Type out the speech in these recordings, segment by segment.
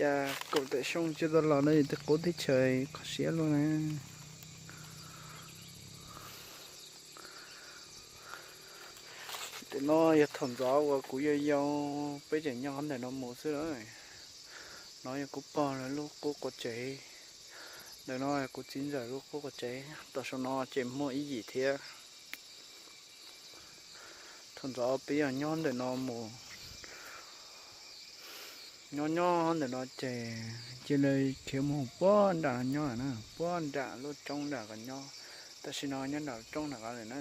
Kaum tawm xyoo tsis tau los no yog tej qub teb chaws qhov siab luaj na. Ntawm no yog thaum ntxov uas kuv yau yau, peb tseem nyob ntawm no mus xwb na. No yog kuv pog lawv lub qub quav tsev, ntawm no yog kuv txiv ntxawm lub qub quav tsev, tom saum no ces muaj ib yim thiab. Thaum ntxov peb yog nyob ntawm no mus, nyob nyob ntawm no ces cia li khiav mus puag nram no nyob na, puag nram lub roob nram ko nyob. Tam sim no nyob nram lub roob nram ko lawm na.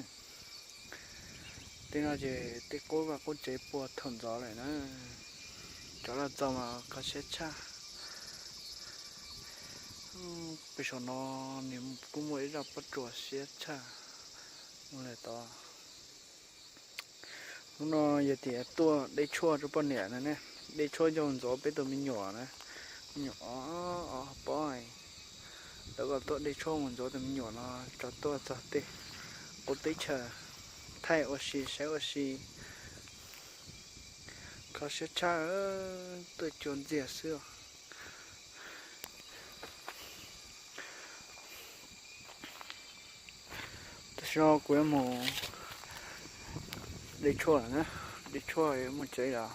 Tej no ces tej qub vaj qub tsev puag thaum ntxov lawm na. Cov loj txaus mas kho siab tshaj. Pem saum no nws kuj muaj ib zaj pob tsuas siab tshaj. Mus lawm tod. Hnub no yog tias tuaj de tshuaj rau poj niam na ne, de tshuaj yog ntxuav peb tus me nyuam na, me nyuam ob ob pob. Lawv kom tuaj de tshuaj mus ntxuav tus me nyuam no tso tuaj txog tej qub teb chaws, thaij ua si saib ua si. Kho siab tshaj, tuaj cuag ntxiag xwb. Tam sim no kuv yuav mus de tshuaj lawm na, de tshuaj yuav mus tsev lawm.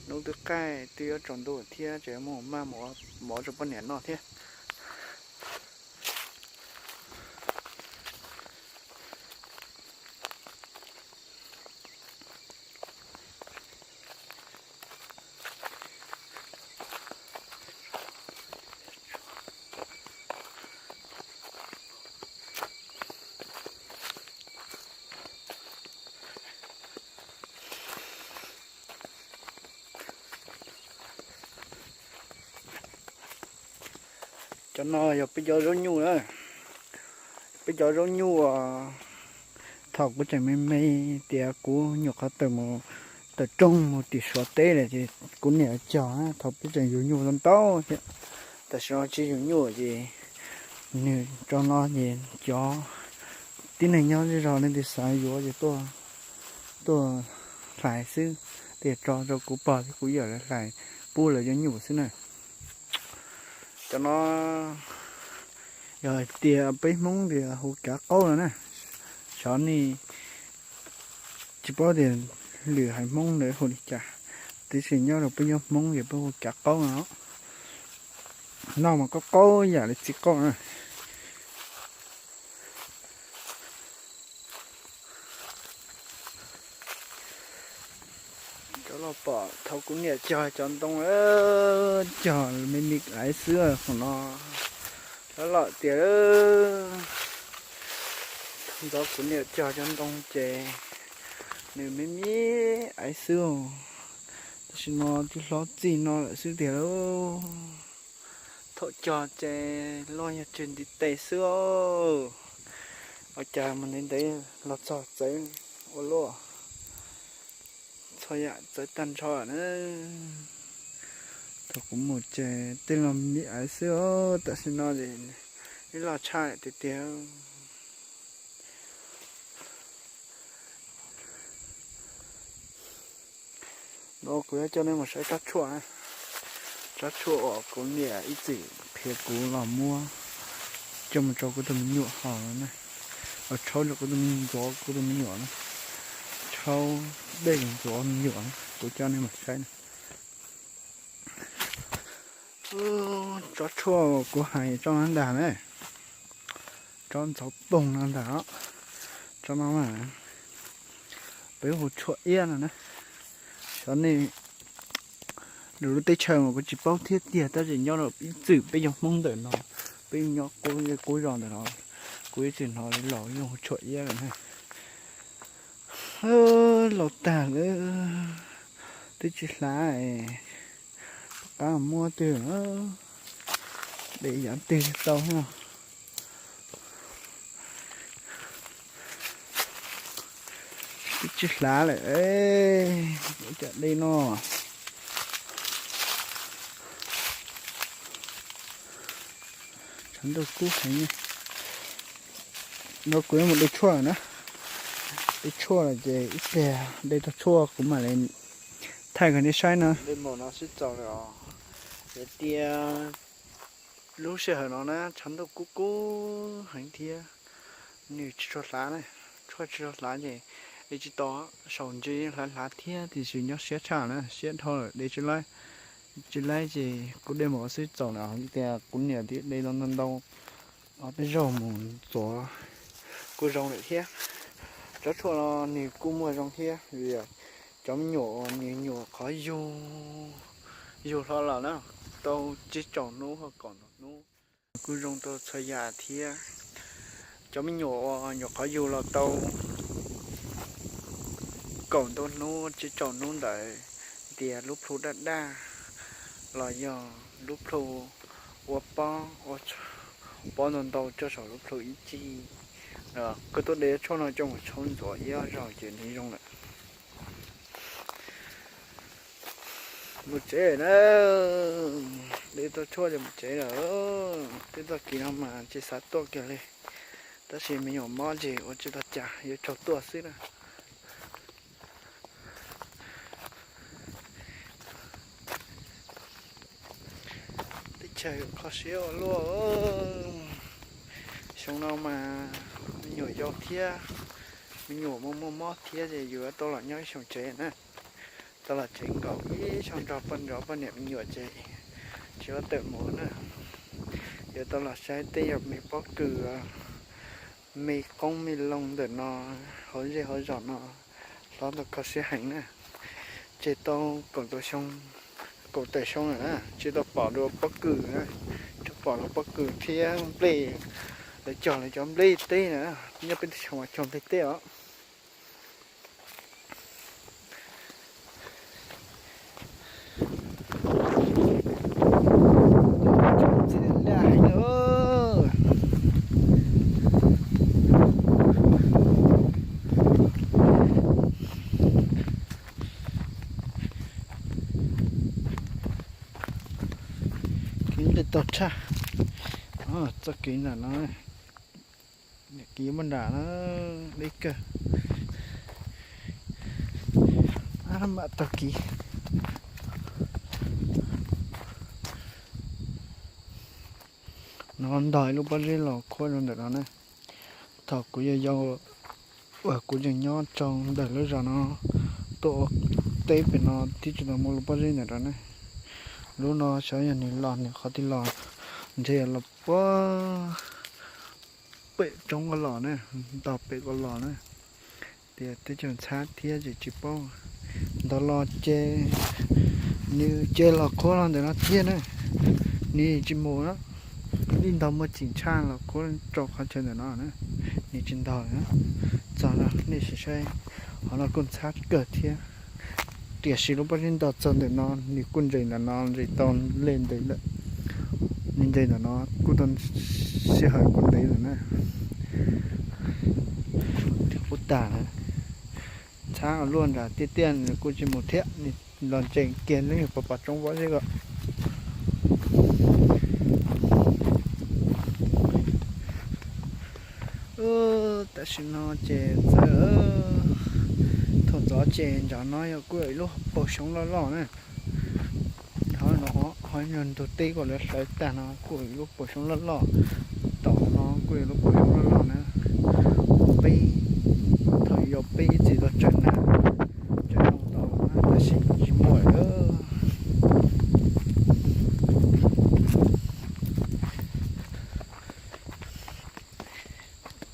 Hnub twb qaij twb yuav tsaus ntuj thiab, ces yuav mus maj mus ua mov rau poj niam noj thiab. Cov no yog peb cov zaub nyuj na, peb cov zaub nyuj uas thaum kuv tseem me me tias kuv nyuam qhuav tawm mus, tawm rooj mus tim Suav teb lawm ces kuv niam cog thaum peb tseem yug nyuj ntau ntau thiab. Tam sim no tsis yug nyuj ces nws tso no ces cov tib neeg nyob zej zog leej twg xav yuav ces tuaj, tuaj hlais xwb, tias tso rau kuv pog thiab kuv yawm lawv hlais pub lawv cov nyuj xwb na. Cov no yog hais tias peb Hmoob tias hu kav qaub no na. Xyov nej tsis paub tias lwm haiv Hmoob ntawd hu li cas, tiam sis nyob rau peb nyob Hmoob ces peb hu kav qaub no. Noj mas qaub qaub yam li txiv qaub na. Cov los pom thaum kuv niam cog cov ntoo, cog me me aiv xwb hauv no. Lawv los tias ntxov kuv niam cog cov ntoo ces nws me me aiv xwb. Tam sim no twb hlob txij no lawm xwb tiag lauj. Thaum cog ces loj yog tseg ntiv tes xwb. Ua cas mus ntev ntev los txog txawv ua luaj, txhua yam txawv tag nrho na. Thaum kuv mus ces tej los me me aiv xwb, tam sim no ces ib los tshaj tiag tiag. No kuv yuav coj nej mus saib tsob tshuaj, tsob tshuaj uas kuv niam ib txwm qhia kuv los muab coj mus rau kuv tus me nyuam haus na, los tshaub rau kuv tus me, ntxuav kuv tus me nyuam na, tshaub dej ntxuav me nyuam na, kuv coj nej mus saib na. Tsob tshuaj kuv hais tsob no ntag na, tsob ntxhov poog no ntag. Tsob no mas peb hu tshuaj iab no na. Xyov nej lwm lub teb chaws mas kuv tsis paub thiab tiag, tab sis nyob rau ib txwm peb yog Hmoob ntawm no, peb nyob qub zej qub zos ntawm no, kuv ib txwm hnov lawv los yeej hu tshuaj iab lawm na. Laus tag lawm, twb tsis hlav, qab muab twg, de yav twg tau. Twb tsis hlav lawm, ua cas de no. Tshav ntuj kub heev. No kuv yuav mus de tshuaj na. De tshuaj lawm ces ib pliag de tau tshuaj kuv mam li thaij kom nej saib na. De mus no sib txaus lawm os. Tias lub sij hawm no na tshav ntuj kub kub heev thiab, nws tsis tshua hlav na, tshuaj tsis tshua hlav ces li tsis tau saum ntsis hlav hlav thiab tiam sis nyob siab tshaj na, siab dhau lawm de tsis laib. Tsis laib ces kuv de mus xwb txaus na, tias kuv niam thiab de ntau ntau ob peb zaug mus ntxuav kuj zoo lawm thiab. Tsob tshuaj no nws kuj muaj zoo thiab vim cov me nyuam uas nws nyuam qhuav yug, yug hlo los na, tau tsib caug hnub ho kaum ntau hnub, kuj zoo tau txhua yam thiab. Cov me nyuam uas nyuam qhuav yug los tau kaum ntau hnub tsib caug hnub ntawd, tias lub plhu daj daj los yog lub plhu ua pob, ua pob ntau ntau tso saum lub plhu ib cig, koj tuaj de tshuaj no coj mus tshoob ntxuav ib ob zaug ces nws zoo lawm. Mus tsev na, de tau tshuaj ces mus tsev lawm. Tej txoj kev no mas tsis xav tuaj kiag li, tab sis me nyuam mob ces ua tsis tau cas yuav raug tuaj xwb na. Teb chaws kho siab ua luaj. Xyoo no mas me nyuam yau thiab, me nyuam muaj muaj mob thiab ces yuav tau los nyob ib xyoos tsev na. Tau los tsev nkaum ib xyoos nrog poj nrog poj niam me nyuam ces tsis tau tawm mus na. Yuav tau los saib tej yam me pob kws, me qoob me loo ntawm no, hauv zej hauv zos no hlob tau kho siab heev na. Tseg tau kaum tawm xyoo, kaum tawm xyoo lawm na tsis tau pom dua pob kws na, tsuas pom lub pob kws thiab nplej, lawv cog lawv cov nplej teb na, nyob peb teb chaws mas cog nplej teb os. Kev nqis tau tshaj, txoj kev ntawm no, kev muaj nram na, deb kawg, mam tau kev. No ntog ib lub pob zeb los khuab rau ntawm no na. Thaum kuv yau yau uas kuv tseem nyob rau ntawm lub zos no, tuaj ua teb pem no twb tsis tau muaj lub pob zeb ntawm no ne. Lub no xyov yog nws los nws qhov twg los, ntshe yog los puag pem roob ko los na, ntog pem ko los na. Tias teb chaws ntxhab thiab ces tsis paub. Ntog los ces nws ces los khuab los ntawm no thiab na, nws tsis mus na. Ib ntog muaj ceem tshaj los khuab rau qhov chaw ntawm no na, nws tsis ntog na. Txog no nej sim saib, qhov no kuj ntxhab kawg thiab. Tiam sis lub pob zeb ntog txog ntawm no, nws kuj nres ntawm no, nres tau lej ntev lawm. Nws nres ntawm no kuj tau sij hawm kuj ntev lawm na. Thiab kuj tas na, ntxhab luaj nram tiaj tiaj nws kuj tsis mus thiab, nws los ntsees kiag lub nyuag pos pos roob pob zeb ko. Tam sim no ces txawv, thaum ntxov ces nram no yog kuj yog ib lub paus xyoob loj loj na. Nram no ho yog ntug teb kom lawv hlawv tag no kuj yog ib lub paus xyoob loj loj. Tom no kuj yog lub paus xyoob loj loj na. Peb, thaum yau peb ib txwm tau tsawm nas, tsawm noog tau, tab sis tsis muaj lawm.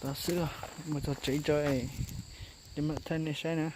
Tau xwb, mus txog tsev tso es mam thaij nej saib na.